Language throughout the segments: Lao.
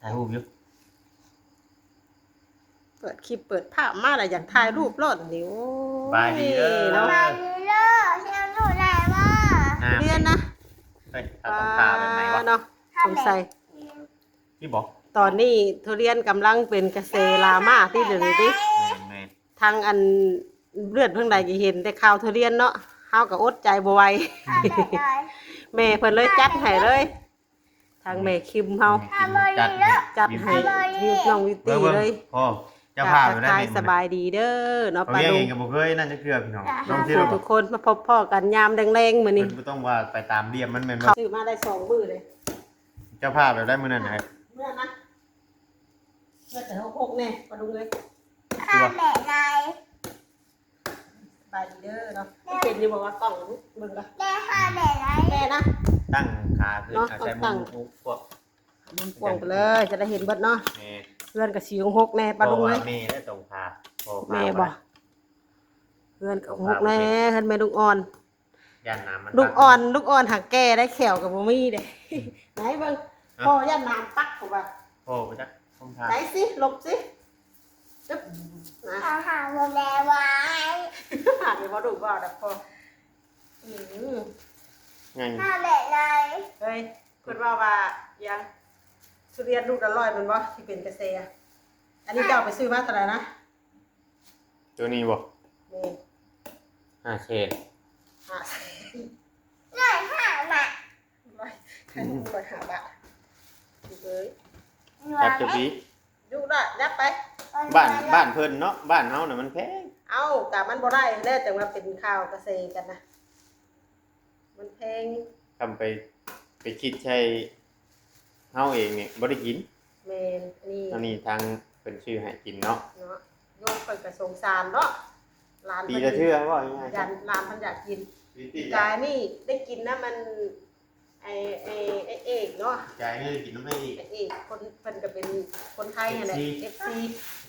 ຖ່າຍຮູບຢູ່ ເປີດຄລິບເປີດພາບມາແລ້ວ ຢາກຖ່າຍຮູບໂລດນີ້. ໂອ້ຍ ສະບາຍດີເດີ ເນາະ ສະບາຍດີເດີ ເຮັດລູກໄດ້ບໍ່? ຮຽນນະ ເຮີ້ຍ ເຮົາຕ້ອງທາແບບໃດວະ ເນາະ? ສົງໄສ ນີ້ບໍ? ຕອນນີ້ທຸລຽນກຳລັງເປັນກະແສດຣາມາຕິ ດຽວນີ້ຕິ ແມ່ນໆ ທາງອັນເລື່ອນທາງໃດກໍເຫັນແຕ່ຂ່າວທຸລຽນເນາະ ເຮົາກໍອົດໃຈບໍ່ໄຫວ ແມ່ເພິ່ນເລີຍຈັດໃຫ້ເລີຍ ທາງແມ່ຄິມເຮົາ ແມ່ຄິມຈັດໃຫ້ ຈັດໃຫ້ ວິວ ນ້ອງວິວຕີເລີຍ. ພໍ່ ເຈົ້າພາບໄປໄດ້ ສະບາຍດີເດີເນາະ ປ້າລຸງ ເຂົາເອງກໍບໍ່ເຄີຍນັ້ນຈັກເທື່ອ ພີ່ນ້ອງ ທຸກຄົນມາພົບພໍ້ກັນຍາມແລງໆມື້ນີ້ ເພິ່ນບໍ່ຕ້ອງວ່າໄປຕາມລຽບມັນແມ່ນບໍ່? ຊື້ມາໄດ້ສອງມື້ເລີຍ ເຈົ້າພາບໄປໄດ້ມື້ນັ້ນນະ ມື້ນັ້ນນະ ເພື່ອຈະຫົກໆແດ່ ປ້າລຸງເອີຍ ແມ່ນຫຼາຍ. ສະບາຍດີເດີເນາະ ມັນເປັນຢູ່ບໍ່ວ່າກ້ອງ ເບິ່ງກ່ອນ ແມ່ນະ ຕັ້ງຂາຂຶ້ນ ເອົາໃສ່ມຸມກວ້າງ ມຸມກວ້າງໄປເລີຍ ຈະໄດ້ເຫັນເບິດເນາະ. ແມ່ນ ເຮືອນກໍຊິຫົກໆແດ່ ປ້າລຸງເອີຍ ແມ່ແຫຼະຕ້ອງພາ ພໍ່ພາ ແມ່ບໍ່ ເຮືອນກໍຫົກໆແດ່ ເຮືອນແມ່ລຸງອ່ອນ ຢ້ານນ້ຳມັນ ລູກອ່ອນ ລູກອ່ອນຫາແກ່ໄດ້ ແຂ້ວກໍບໍ່ມີເດ້ ໄດ້ເບິ່ງ ພໍ່ຢ້ານນ້ຳປັກ ເຂົາວ່າ ພໍ່ບໍ່ຈັກ ໄດ້ຊິ ຫຼົບຊິ ຕຶບ ນະ ຫາບໍ່ແມ່ວ່າ ຫາບໍ່ລູກວ່າດອກພໍ່ ອື ຫາແມ່ໄດ້ ເຮີ້ຍ ເພິ່ນເວົ້າວ່າຫຍັງ ທຸລຽນລູກລະຮ້ອຍແມ່ນບໍ່ ທີ່ເປັນກະແສ ອັນນີ້ເຈົ້າໄປຊື້ມາເທົ່າໃດນະ? ຕົວນີ້ບໍ່? ແມ່ນ ຫ້າແສນ ຫ້າແສນ ຮ້ອຍຫ້າບາດ ຮ້ອຍ ຮ້ອຍຫ້າບາດ ລູກເອີຍ ຈັບຕົວບີ ດຸລະ ຍັບໄປ ບ້ານ ບ້ານເພິ່ນເນາະ ບ້ານເຮົານະມັນແພງ ເອົ້າ ກະມັນບໍ່ໄດ້ແລ້ວ ຈັ່ງວ່າເປັນຂ່າວກະແສກັນນະ ມັນແພງ ຄຳໄປ ໄປຄິດໃສ່ເຮົາເອງນີ້ບໍ່ໄດ້ກິນ. ແມ່ນ ອັນນີ້ ອັນນີ້ທາງເພິ່ນຊື້ໃຫ້ກິນເນາະ ເນາະ ໂຍມເພິ່ນກໍສົງສານເນາະ ຫຼານເພິ່ນ ປີລະເທື່ອ ເວົ້າງ່າຍໆ ຢ້ານຫຼານເພິ່ນຢາກກິນ ປີ ປີກາຍນີ້ໄດ້ກິນນຳ ອັນ ໄອ້ ໄອ້ ໄອ້ເອກເນາະ ປີກາຍນີ້ໄດ້ກິນນຳໄອ້ເອກ ໄອ້ເອກ ຄົນ ເພິ່ນກໍເປັນຄົນໄທຫັ້ນແຫຼະ ເອັຟຊີ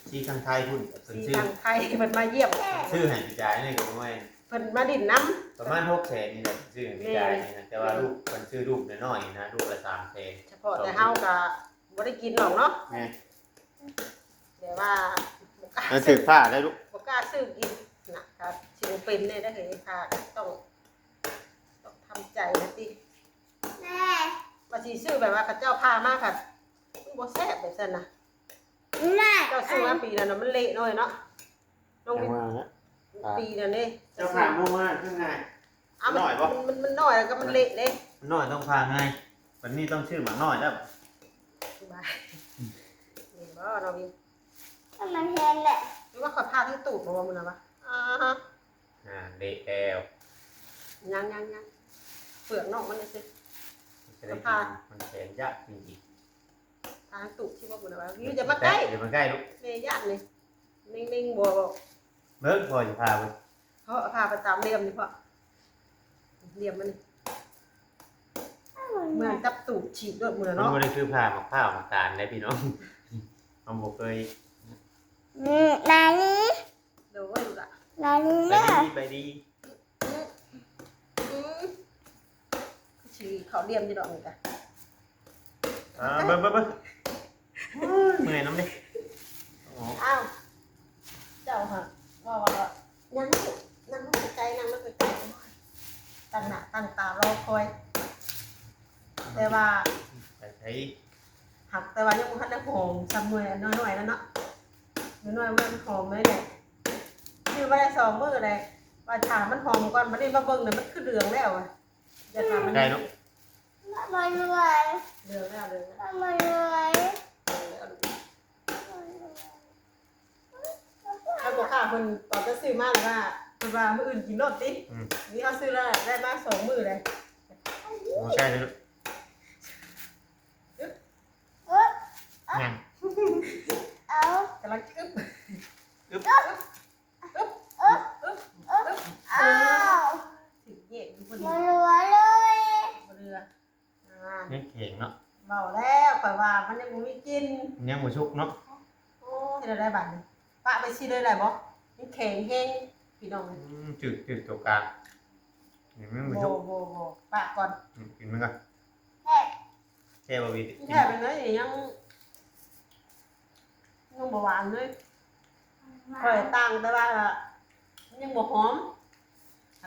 ເອັຟຊີ ເອັຟຊີທາງໄທພຸ້ນ ເພິ່ນຊື້ ທາງໄທເພິ່ນມາຢ້ຽມ ຊື້ໃຫ້ປີກາຍນີ້ກໍບໍ່ແມ່ນ ເພິ່ນມາຫຼິ້ນນຳ ປະມານຫົກແສນນີ້ແຫຼະ ຊື້ໃຫ້ປີກາຍນີ້ນະ ແຕ່ວ່າລູກ ເພິ່ນຊື້ລູກນ້ອຍໆນະ ລູກລະສາມແສນ ສະເພາະແຕ່ເຮົາກໍບໍ່ໄດ້ກິນດອກເນາະ ແມ່ນ ແຕ່ວ່າ ມັນຖືກພາໄດ້ລູກ ບໍ່ກ້າຊື້ກິນນະ ກໍຊິບໍ່ເປັນແນ່ເດີ ເຮີ້ຍ ພາກໍຕ້ອງ ຕ້ອງທຳໃຈນະຕິ ແມ່ ວ່າຊິຊື້ແບບວ່າເຂົາເຈົ້າພາມາ ພັດມັນບໍ່ແຊບແບບຊັ້ນນະ ແມ່ ເຈົ້າຊື້ມາປີນັ້ນນະ ມັນເລະນ້ອຍເນາະ ນ້ອງ ຈັ່ງວ່າແຫຼະ ປີນັ້ນເດ້ ເຈົ້າພາມາຄືງ່າຍ ເອົາ ມັນນ້ອຍບໍ່ ມັນ ມັນ ມັນນ້ອຍ ແລ້ວກໍມັນເລະເດ້ ມັນນ້ອຍຕ້ອງພາງ່າຍ ບັດນີ້ຕ້ອງຊື້ໝາກນ້ອຍແລ້ວ ສະບາຍ ແມ່ນບໍ່ນ້ອງວິນ ມັນແພງແຫຼະ ຫຼືວ່າຂ້ອຍພາທັງຕູດບໍ່ມື້ນັ້ນວະ ອ່າ ອ່າ ເລະແລ້ວ ຍັງ ຍັງ ຍັງ ເປືອກນອກມັນຊື່ ຈະໄດ້ກິນ ມັນແຂງຍາກຈິງໆ ທາງຕູ້ຊິບໍ່ບຸນວ່າ ຢູ່ ຢ່າມາໃກ້ ຢ່າມາໃກ້ລູກ ແມ່ຢ້ານນີ້ ເນັ່ງໆບໍ່ ເບິ່ງ ພໍ່ຊິພາເບິ່ງ ເພາະພາໄປຕາມຫຼ່ຽມນີ້ ເພາະຫຼ່ຽມມັນນີ້ ເໝືອນກັບຕູ້ສີດໂລດ ເໝືອນ ມັນ ເນາະ ບໍ່ໄດ້ຄືພາໝາກພ້າວໝາກຕານເດ້ພີ່ນ້ອງ ເຮົາບໍ່ເຄີຍ ອືມ ນາລີ ໂດຍ ລູກຫຼານ ນາລີ ເດີ ໄປດີ ໄປດີ ອືມ ອືມ ຊິເຂົ້າຫຼ່ຽມຢູ່ດອກນີ້ກະ ອ່າ ເບິ່ງ ເບິ່ງ ເບິ່ງ ໂອ້ຍ ເມື່ອຍນຳເດ້ ອໍ ອ້າວ ເຈົ້າຫາເວົ້າວ່າ ນັ່ງ ນັ່ງໃກ້ໆ ນັ່ງໃກ້ໆ ໂອ້ຍ ຕັ້ງໜ້າຕັ້ງຕາລໍຄອຍ ແຕ່ວ່າ ໄປໃສ ຫາກແຕ່ວ່າຍັງບໍ່ທັນໄດ້ຫອມສ່ຳໜ່ວຍອັນນ້ອຍໆນັ້ນເນາະ ນ້ອຍໆມັນຫອມເລີຍແຫຼະ ຊື້ມາໄດ້ສອງມື້ແລ້ວ ວ່າຖ້າມັນຫອມກ່ອນ ບັດນີ້ມາເບິ່ງແລ້ວ ມັນຄືເຫຼືອງແລ້ວ ຢ່າຖາມມັນ ໄດ້ເນາະ ມັນລວຍ ເຫຼືອງແລ້ວ ເຫຼືອງແລ້ວ ມັນລວຍ ເຫຼືອງແລ້ວ ເຮົາບໍ່ຂ້າເພິ່ນ ຕອນຈະຊື້ມາແລ້ວວ່າ ເພິ່ນວ່າມື້ອື່ນກິນໂລດຕິ ອືມ ນີ້ເຮົາຊື້ແລ້ວ ໄດ້ມາສອງມື້ແລ້ວ ບໍ່ໃຊ່ເລີຍ ອຶບ ອຶບ ຫຍັງ ເອົາ ກຳລັງອຶບ ອຶບ ອຶບ ອຶບ ອຶບ ອຶບ ອ້າວ ຖືກແຍກຢູ່ພໍດີ ບໍ່ເຫຼືອເລີຍ ບໍ່ເຫຼືອ ອ່າ ຍັງແຂງເນາະ ເວົ້າແລ້ວ ຂ້ອຍວ່າມັນຍັງບໍ່ມີກິນ ຍັງບໍ່ສຸກເນາະ ໂອ້ ເຮັດແນວໃດບາດນີ້ ປະໄປຊິເລີຍໄດ້ບໍ່ ຍັງແຂງແຮງ ພີ່ນ້ອງ ອືມ ຈືດ ຈືດຕົວກາງ ນີ້ມັນບໍ່ສຸກ ບໍ່ ບໍ່ ບໍ່ ປະກ່ອນ ອືມ ກິນມັນກ່ອນ ແຊບ ແຊບບໍ່ ວິ ແຊບເປັນໄງ ຍັງ ບໍ່ຫວານເລີຍ. ຂ້ອຍຕ່າງແຕ່ວ່າມັນຍັງບໍ່ຫອມ,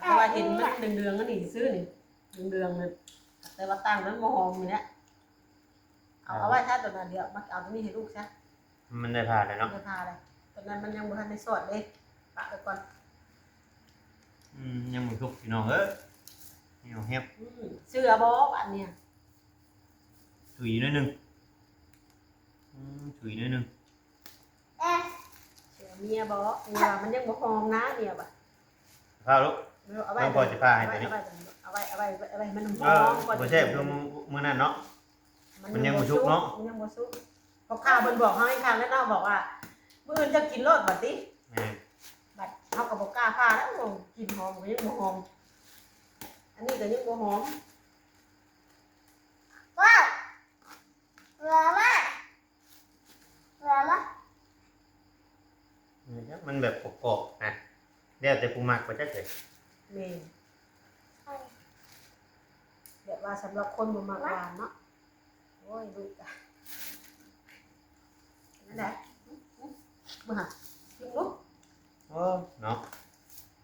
ແຕ່ວ່າເຫັນມັນເດືອງໆ ອັນນີ້ຊື່ນີ້ ເດືອງໆ ນັ້ນ ແຕ່ວ່າຕ່າງມັນບໍ່ຫອມນີ້ແຫຼະ. ເອົາ ເອົາໄວ້ຊະຕົວນັ້ນ, ດຽວມາເອົາຕົວນີ້ໃຫ້ລູກຊະ. ມັນໄດ້ຜ່າແລ້ວເນາະ? ໄດ້ຜ່າແລ້ວ. ຕົວນັ້ນມັນຍັງບໍ່ທັນໄດ້ສອດເດ້, ປະໄວ້ກ່ອນ. ອືມ ຍັງບໍ່ສຸກພີ່ນ້ອງເອີຍ, ໜຽວແຮບ. ອືມ ເຊື່ອບໍ່ບາດນີ້? ຊຸຍໜ້ອຍໜຶ່ງ. ອືມ ຊຸຍໜ້ອຍໜຶ່ງ. ເຊື່ອເມຍບໍ່? ເມຍວ່າມັນຍັງບໍ່ຫອມນະ, ເມຍວ່າ. ພາລູກ. ເອົາໄວ້ ເອົາໄວ້ ເອົາໄວ້ ເອົາໄວ້ໃຫ້ມັນຫອມ. ເອີ ບໍ່ແຊບຄືມື້ ມື້ນັ້ນເນາະ. ມັນຍັງບໍ່ສຸກເນາະ, ມັນຍັງບໍ່ສຸກ. ພໍ່ຄ້າເພິ່ນບອກເຮົາອີກຄັ້ງແລ້ວເນາະ, ບອກວ່າມື້ອື່ນເຈົ້າກິນໂລດບັດຕິ. ແມ່ນ. ບັດເຮົາກໍບໍ່ກ້າຜ່າແລ້ວ, ໂອ້ ກິ່ນຫອມກໍຍັງບໍ່ຫອມ, ອັນນີ້ກໍຍັງບໍ່ຫອມ. ວ້າວ ເຫຼືອມາ ເຫຼືອມາ. ມັນແບບກອບໆ ນະ, ແລ້ວແຕ່ຜູ້ມັກວ່າຈັກເລີຍ. ແມ່ນ. ແບບວ່າສຳລັບຄົນບໍ່ມັກຫວານເນາະ. ໂອ້ຍ ລູກ ນັ້ນແຫຼະ ມາຫາກິນລູກ. ໂອ້ ເນາະ.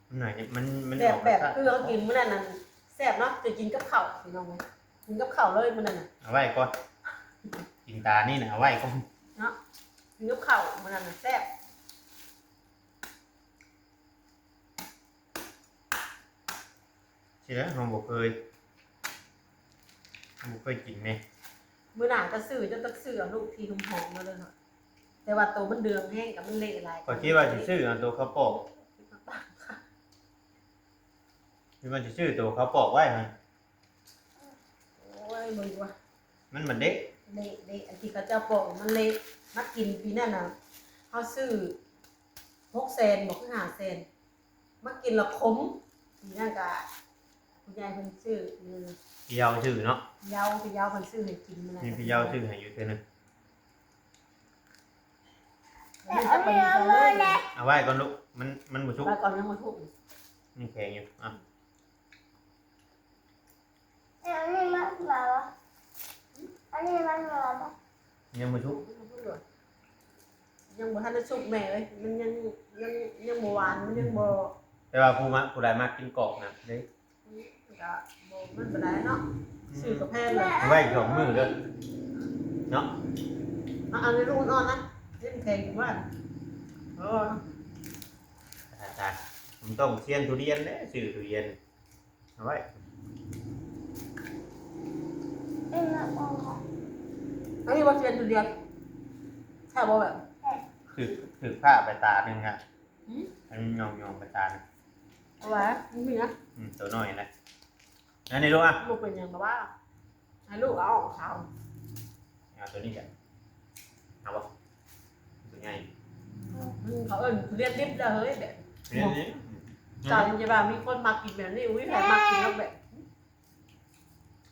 ມັນໜ້າຈະ ມັນ ມັນ ແບບ ອອກ ແບບ ລາຊາດ ຄືເຮົາກິນມື້ນັ້ນນັ້ນແຊບເນາະ, ຈະກິນກັບເຂົ້າພີ່ນ້ອງເອີຍ, ກິນກັບເຂົ້າເລີຍມື້ນັ້ນນະ. ເອົາໄວ້ກ່ອນ, ກິນຕານີ້ນະ ເອົາໄວ້ກ່ອນເນາະ, ກິນກັບເຂົ້າມື້ນັ້ນນະແຊບ. ຊິແຫຼະ ເຮົາບໍ່ເຄີຍ ເຮົາບໍ່ເຄີຍກິນເດ້. ມື້ໜ້າກໍຊື້ ເຈົ້າຕ້ອງຊື້ເອົາລູກທີ່ຫອມໆ ມາເລີຍເນາະ, ແຕ່ວ່າໂຕມັນເດືອງແຮງ ກັບມັນເລະຫຼາຍ. ຂ້ອຍຄິດວ່າຊິຊື້ເອົາໂຕເຂົ້າປອກ, ຄິດວ່າຊິຊື້ໂຕເຂົ້າປອກໄວ້ຫັ້ນ. ໂອ້ຍ ເບິ່ງວ່າ ມັນ ມັນເລະ ເລະ ເລະ, ອັນທີ່ເຂົາເຈົ້າປອກມັນເລະ. ມາກິນປີນັ້ນນະ ເຮົາຊື້ຫົກແສນບໍ ຄືຫ້າແສນ, ມາກິນລະຂົມ. ປີນັ້ນກະຜູ້ໃຫຍ່ເພິ່ນຊື້ ເອີ ເຍົາຊື້ເນາະ, ເຍົາ ຜູ້ເຍົາເພິ່ນຊື້ໃຫ້ກິນ. ມື້ນັ້ນ ມີຜູ້ເຍົາຊື້ໃຫ້ຢູ່ເທື່ອໜຶ່ງ. ເອົາໄວ້ກ່ອນລູກ, ມັນ ມັນບໍ່ສຸກ, ໄວ້ກ່ອນ ຍັງບໍ່ສຸກ, ຍັງແຂງຢູ່. ເອົາ ອັນນີ້ມັນຫວານບໍ່? ອັນນີ້ມັນຫວານບໍ່? ຍັງບໍ່ສຸກ, ຍັງບໍ່ທັນໄດ້ສຸກແມ່ເອີຍ, ມັນຍັງ ຍັງ ຍັງບໍ່ຫວານ, ມັນຍັງບໍ່. ແຕ່ວ່າຜູ້ມັກ ຜູ້ໃດມັກກິນກອບນະເດ້. ກໍບໍ່ ມັນບໍ່ໄດ້ເນາະ, ອືມ ຊື້ກໍແພງເລີຍ. ໄວ້ສອງມື້ເດີເນາະ. ເອົາ ເອົາໃຫ້ລູກອ່ອນນະ, ເຮັດແຂງວ່າ. ເອີ ຕາຍໆ ມັນຕ້ອງຊຽນທຸລຽນເດ້, ຊື້ທຸລຽນ. ເອົາໄວ້ ອັນນີ້ວ່າຊຽນທຸລຽນ ແຊບບໍ່ແບບ? ຖືກ ຖືກພ້າໄປຕາໜຶ່ງອະ. ຫື? ອັນນີ້ຍ່ອງໆ ໄປຕາໜຶ່ງ. ເອົາໄວ້ ມັນມີນະ. ອືມ ໂຕນ້ອຍນະ. ອັນນີ້ລູກອະ ບໍ່ເປັນຫຍັງດອກວ່າ ໃຫ້ລູກເອົາຂາວ. ເອົາໂຕນີ້ແຫຼະ. ເອົາບໍ່? ໂຕໃຫຍ່. ອືມ ເຂົາເອີ້ນທຸລຽນດິບເດີເຮີ້ຍ ແບບ ທຸລຽນດິບ. ເຈົ້າຈະວ່າມີຄົນມັກກິນແບບນີ້, ອຸ້ຍ ໃຜມັກກິນດອກແບບ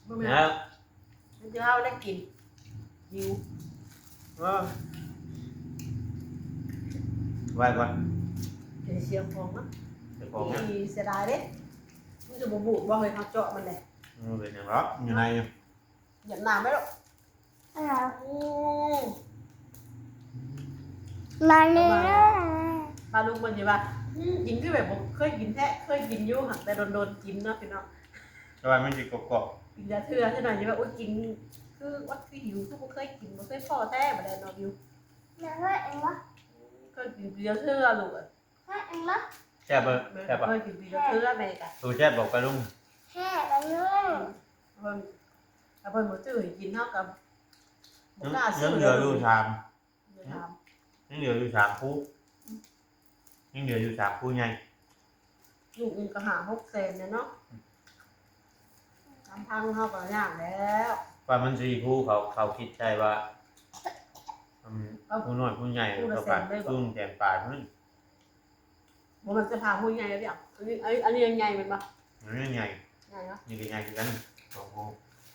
ບໍ່ແມ່ນ ແລ້ວ ມັນຈະເຮົາໄດ້ກິນ ຫິວ. ເອີ ໄວ້ກ່ອນ ເປັນເສຍຂອງເນາະ. ເສຍຂອງນະ. ເສຍດາຍເດ້. ມັນຈະບໍ່ບູດບໍ່ເຮີ້ຍ ເຮົາເຈາະມັນເດ້. ເອີ ເປັນຫຍັງດອກ ຢູ່ໃນ. ຫຍັບນ້ຳໄວ້ລູກ. ອືມ ມາເລີຍ ມາລູກມັນຊິວ່າ ອືມ ກິນຄືແບບບໍ່ເຄີຍກິນແທ້, ເຄີຍກິນຢູ່ ຫາກແຕ່ດົນໆກິນເນາະພີ່ນ້ອງ. ແຕ່ວ່າມັນຊິກອບໆ ກິນລະເທື່ອ ເທື່ອໜ້ອຍຊິວ່າ ໂອ້ຍ ກິນຄືວັດຄືຫິວ ຄືບໍ່ເຄີຍກິນ ບໍ່ເຄີຍພໍ້ແທ້ ບາດໃດເນາະ ບິວ. ຢາກເຄີຍເອງບໍ່? ເຄີຍກິນປີລະເທື່ອລູກເອີຍ. ແຊບບໍ່? ແຊບບໍ່? ເຄີຍກິນປີລະເທື່ອແມ່ກະ. ໂຕແຊບບໍ່ປາລຸງ? ແຊບປາລຸງ. ເພິ່ນ ຖ້າເພິ່ນບໍ່ຊື້ໃຫ້ກິນ ເຮົາກໍບໍ່ກ້າຊື້. ຍັງເຫຼືອຢູ່ສາມ ຍັງເຫຼືອຢູ່ສາມພູ ຍັງເຫຼືອຢູ່ສາມພູໃຫຍ່. ລູກໜຶ່ງກໍຫ້າຫົກແສນແລ້ວເນາະ. ອືມ ລຳພັງເຮົາກໍຍາກແລ້ວ. ວ່າມັນສີ່ພູ ເຂົາ ເຂົາຄິດໃສ່ວ່າ ອືມ ເອົ້າ ຜູ້ນ້ອຍຜູ້ໃຫຍ່ ຜູ້ລະແສນເລີຍບໍ່? ກໍປະຊຸມແສນປາຍພຸ້ນ. ບໍ່ແມ່ນສະພາຜູ້ໃຫຍ່ເດ້. ອັນນີ້ ອັນນີ້ ອັນນີ້ຍັງໃຫຍ່ແມ່ນບໍ່? ອັນນີ້ໃຫຍ່ ໃຫຍ່ເນາະ. ນີ້ກໍໃຫຍ່ຄືກັນ ສອງພູ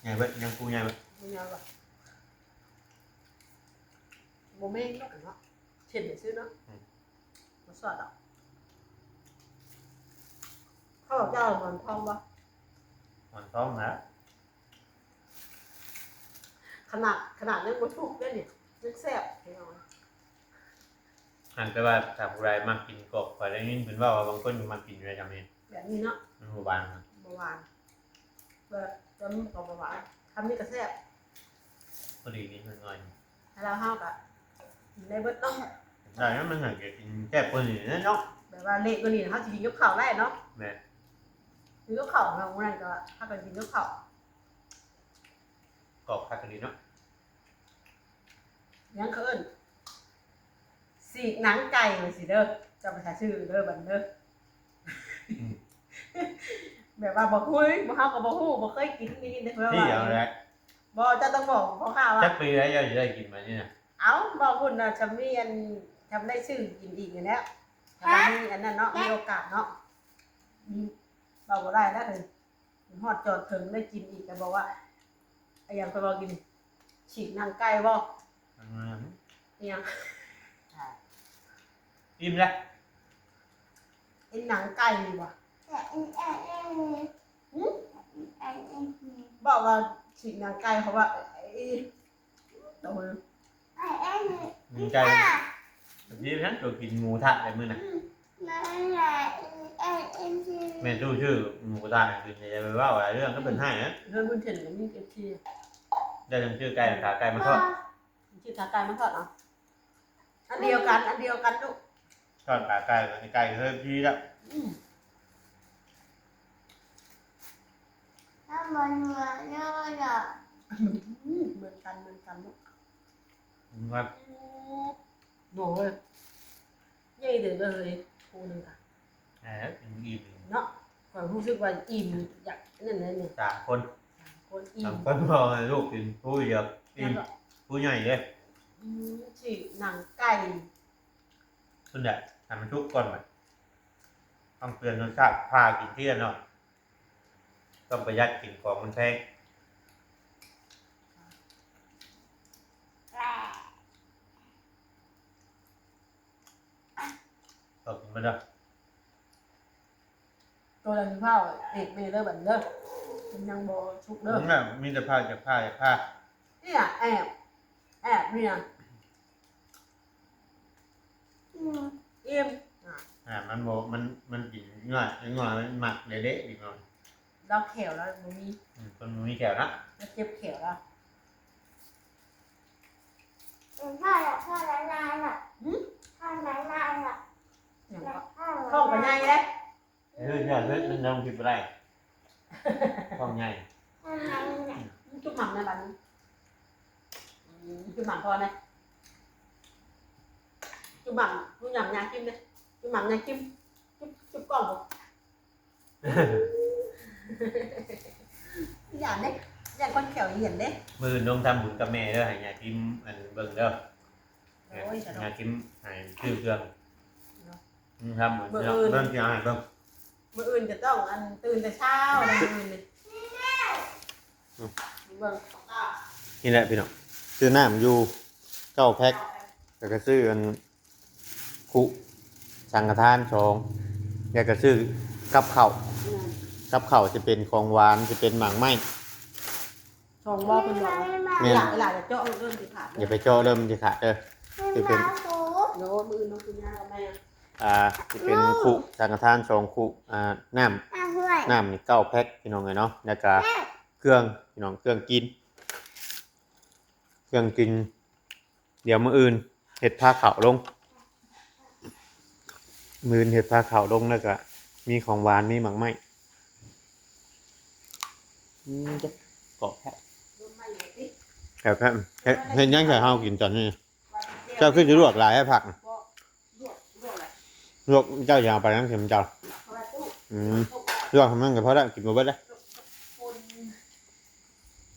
ໃຫຍ່ເບິດ. ຍັງພູໃຫຍ່ເບິດ ຜູ້ໃຫຍ່ບໍ່? ບໍ່ແມ່ນດອກເນາະ ເຫັນຊື່ເນາະ. ອືມ ບໍ່ຊອດດອກ. ເຂົາບອກເຈົ້າໝອນທອງບໍ່? ໝອນທອງນະ. ຂະໜາດ ຂະໜາດຍັງບໍ່ສຸກເດ້ນີ້ ຍັງແຊບ ພີ່ນ້ອງ. ຫາກແຕ່ວ່າຖ້າຜູ້ໃດມັກກິນກອບ ຂ້ອຍໄດ້ຍິນເພິ່ນເວົ້າວ່າບາງຄົນມັກກິນແບບນີ້ ແບບນີ້ເນາະ ມັນບໍ່ຫວານ ບໍ່ຫວານ ແບບ ແຕ່ມັນກໍບໍ່ຫວານ ຄຳນີ້ກໍແຊບ ພໍດີນິດໜ່ອຍ ແລ້ວເຮົາກໍກິນໄດ້ເບິດເນາະ ໄດ້ ມັນໜ້າຈະກິນແຊບກວ່ານີ້ເນາະ ແບບວ່າເລະກວ່ານີ້ເຮົາຊິກິນກັບເຂົ້າໄດ້ເນາະ ແມ່ນ ກິນກັບເຂົ້າເນາະ ມື້ນັ້ນກໍພາກັນກິນກັບເຂົ້າ ກອບຄັກອີ່ຫຼີເນາະ ຫຍັງເຂົາເອີ້ນ ສີກໜັງໄກ່ວ່າຊີ້ເດີ ເຈົ້າໄປຫາຊື້ເດີບັດເດີ ອືມ ແບບວ່າບໍ່ຮູ້ ພວກເຮົາກໍບໍ່ຮູ້ ບໍ່ເຄີຍກິນ ໄດ້ຍິນແຕ່ເພິ່ນວ່າ ນີ້ເອົາແຫຼະ ບໍ່ເຈົ້າຕ້ອງບອກພໍ່ຄ້າວ່າ ຈັກປີແລ້ວເຈົ້າຊິໄດ້ກິນບັດນີ້ນະ ເອົ້າ ເວົ້າພຸ້ນນະ ຊຳມີອັນ ຊຳໄດ້ຊື້ກິນອີກນີ້ແຫຼະ ຖ້າມີອັນນັ້ນເນາະ ມີໂອກາດເນາະ ອືມ ເວົ້າບໍ່ໄດ້ແລ້ວ ຮອດຈອດເຖິງໄດ້ກິນອີກ ແຕ່ບອກວ່າ ອີຫຍັງ ເພິ່ນເວົ້າກິນ ສີກໜັງໄກ່ບໍ່ ອືມ ອີຫຍັງ ອີ່ມແລ້ວ ເອັນໜັງໄກ່ນີ້ບໍ່ ຫຶ ບອກວ່າສີກໜັງໄກ່ ເພາະວ່າອີ່ມ ໂຕໜຶ່ງ ໜັງໄກ່ ດີແທ້ ໂຕກິນໝູທະໄດ້ມື້ນະ ແມ່ຕູ້ຊື້ໝູກະທະໃຫ້ກິນ ຢ່າໄປເວົ້າຫຼາຍເລື່ອງ ກໍເປັນໄຫ້ນະ ເຮືອນບຸນເຖິນກໍມີເອັຟຊີ ໄດ້ທັງຊື້ໄກ່ ຂາໄກ່ມາທອດ ຊື້ຂາໄກ່ມາທອດເອົາ ອັນດຽວກັນ ອັນດຽວກັນລູກ ທອດຂາໄກ່ ໄກ່ເຮືອນເອັຟຊີແລ້ວ ອືມ ອືມ ເໝືອນກັນ ເໝືອນກັນລູກ ອືມ ໂອ້ຍ ໃຫຍ່ເຕີບເລີຍ ຄູ່ໜຶ່ງກະ ເອີ ກິນອີ່ມເນາະ ຂ້ອຍຮູ້ສຶກວ່າອີ່ມ ຢາກນັ້ນແຫຼະນີ້ ສາມຄົນ ສາມຄົນອີ່ມ ສາມຄົນ ພໍໃຫ້ລູກກິນຜູ້ດຽວອີ່ມ ຜູ້ໃຫຍ່ເດ້ ອືມ ຊີ້ໜັງໄກ່ ພຸ້ນແຫຼະ ໃຫ້ມັນສຸກກ່ອນບັດ ຕ້ອງປ່ຽນລົດຊາດ ພາກິນເທື່ອເນາະ ຕ້ອງປະຢັດ ກິນຂອງມັນແພງ ເອົາກິນມາເດີ ໂຕໃດຊິພ້າວ ເອກແມ່ເດີບັດນີ້ເດີ ມັນຍັງບໍ່ສຸກເດີ ອືມ ມີແຕ່ພ້າວ ຈາກພ້າວ ຈາກພ້າວ ນີ້ນະ ແອບ ແອບນີ້ນະ ອືມ ອີ່ມ ອ່າ ມັນບໍ່ ມັນ ມັນກິນງ່າຍ ເດັກນ້ອຍມັນມັກເລະໆ ເດັກນ້ອຍ ລາວແຂ້ວລາວບໍ່ມີ ອືມ ເພິ່ນບໍ່ມີແຂ້ວນະ ລາວເຈັບແຂ້ວລາວ ອືມ ພໍລະ ພໍລະ ຫຼາຍລະ ຫຶ ພໍລະ ຫຼາຍລະ ຫຍັງວະ ທ້ອງກໍໃຫຍ່ເດ້ ເອີ ຢ່າເຮັດ ມັນຍັງກິນບໍ່ໄດ້ ທ້ອງໃຫຍ່ ມັນຈຸບໝ່ຳໃນບັດນີ້ ອືມ ຈຸບໝ່ຳພໍນະ ຈຸບໝ່ຳ ຈຸບໝ່ຳຍາກິນເດ້ ຈຸບໝ່ຳຍາກິນ ຈຸບ ຈຸບກ້ອງ ຢ້ານເດ້ ຢ້ານຄົນແຂ້ວຢ້ຽນເດ້ ມື້ອື່ນລົງທຳບຸນກັບແມ່ເດີ ໃຫ້ຍາກິນ ອັນ ເບິ່ງເດີ ໂອ້ຍ ຍາກິນໃຫ້ຊື້ເຄື່ອງ ເນາະ ອືມ ທຳບຸນ ມື້ອື່ນ ເບິ່ງ ຊິເອົາໃຫ້ເບິ່ງ ມື້ອື່ນຈະຕ້ອງ ອັນ ຕື່ນແຕ່ເຊົ້າໃດມື້ອື່ນນີ້ ອືມ ເບິ່ງ ນີ້ແຫຼະພີ່ນ້ອງ ຊື້ນ້ຳຢູ່ເກົ້າແພັກ ແລ້ວກໍຊື້ອັນ ຄຸ ສັງຄະທານສອງ ແລ້ວກໍຊື້ກັບເຂົ້າ ອືມ ກັບເຂົ້າຈະເປັນຂອງຫວານ ຈະເປັນໝາກໄມ້ ສອງບໍ່ເພິ່ນບອກ ແມ່ນ ຫຼາຍ ຫຼາຍຈະເຈາະເລີ່ມຊິຂາດເດີ ຢ່າໄປເຈາະເລີ່ມຊິຂາດເດີ ຈະເປັນ ໂດຍ ມື້ອື່ນເຮົາກິນຍາກັບແມ່ ອ່າ ຈະເປັນຄຸ ສັງຄະທານສອງຄຸ ອ່າ ນ້ຳ ນ້ຳນີ້ເກົ້າແພັກພີ່ນ້ອງເອີຍເນາະ ແລ້ວກໍເຄື່ອງພີ່ນ້ອງ ເຄື່ອງກິນ ເຄື່ອງກິນ ດຽວມື້ອື່ນເຮັດພາເຂົ້າລົງ ມື້ອື່ນເຮັດພາເຂົ້າລົງ ແລ້ວກະມີຂອງຫວານ ມີໝາກໄມ້ ອືມ ກອບແທ້ ແທ້ ເຮັດ ເຮັດຫຍັງໃຫ້ເຮົາກິນຕອນນີ້ ເຈົ້າຄືຊິລວກຫຼາຍແທ້ຜັກ ລວກ ເຈົ້າຊິເອົາໄປນຳເຂັມເຈົ້າ ອືມ ລວກໃຫ້ມັນກໍພໍແລ້ວ ກິນບໍ່ເບິດເດ້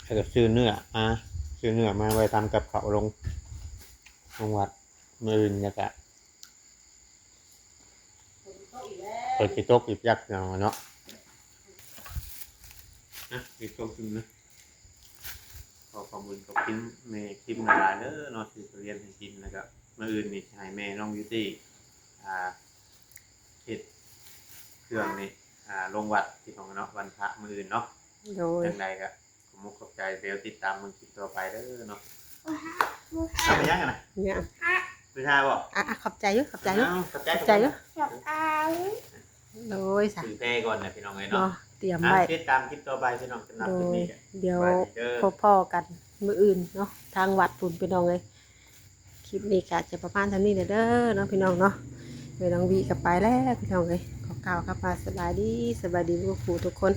ແລ້ວກໍຊື້ເນື້ອມາ ຊື້ເນື້ອມາໄວ້ທຳກັບເຂົ້າລົງ ລົງວັດ ມື້ອື່ນແລ້ວກະ ຝົນຊິຕົກອີກແລ້ວ ຝົນຊິຕົກອີກຈັກໜ່ອຍເນາະ ນະ ຊິຕົກອີກນະ ຂໍຂອບຄຸນຂອບຄຸນແມ່ຄິມຫຼາຍໆເດີເນາະ ຊື້ທຸລຽນໃຫ້ກິນ ແລ້ວກະມື້ອື່ນນີ້ຊິໃຫ້ແມ່ນ້ອງບິວຕີ້ ອ່າ ເຮັດເຄື່ອງນີ້ ອ່າ ລົງວັດພີ່ນ້ອງເນາະ ວັນພະມື້ອື່ນເນາະ ໂດຍ ຈັ່ງໃດກະ ຂອບມຸກຂອບໃຈ ດຽວຕິດຕາມເບິ່ງຄລິບຕໍ່ໄປເດີເນາະ ເອົາໄປຍັງຫັ້ນນະ ຍັງ ຄືຖ້າບໍ່? ອ່ະ ອ່ະ ຂອບໃຈຢູ່ ຂອບໃຈຢູ່ ເອົາ ຂອບໃຈ ຂອບໃຈຢູ່ ຂອບໃຈ. ໂດຍ ສະ ຖືແພກ່ອນນະພີ່ນ້ອງເອີຍເນາະ ເນາະ ຕຽມໄວ້ ອ່ະ ຕິດຕາມຄລິບຕໍ່ໄປພີ່ນ້ອງ ສຳລັບ ໂດຍ ຄລິບນີ້ ດຽວ ສະບາຍດີເດີ ພົບພໍ້ກັນມື້ອື່ນເນາະ ທາງວັດພຸ້ນພີ່ນ້ອງເອີຍ. ຄລິບນີ້ກະຈະປະມານສ່ຳນີ້ແຫຼະເດີເນາະພີ່ນ້ອງເນາະ ເອີຍ ນ້ອງວີກະໄປແລ້ວພີ່ນ້ອງເອີຍ ຂໍກ່າວຄຳວ່າສະບາຍດີ ສະບາຍດີທຸກຜູ້ທຸກຄົນ.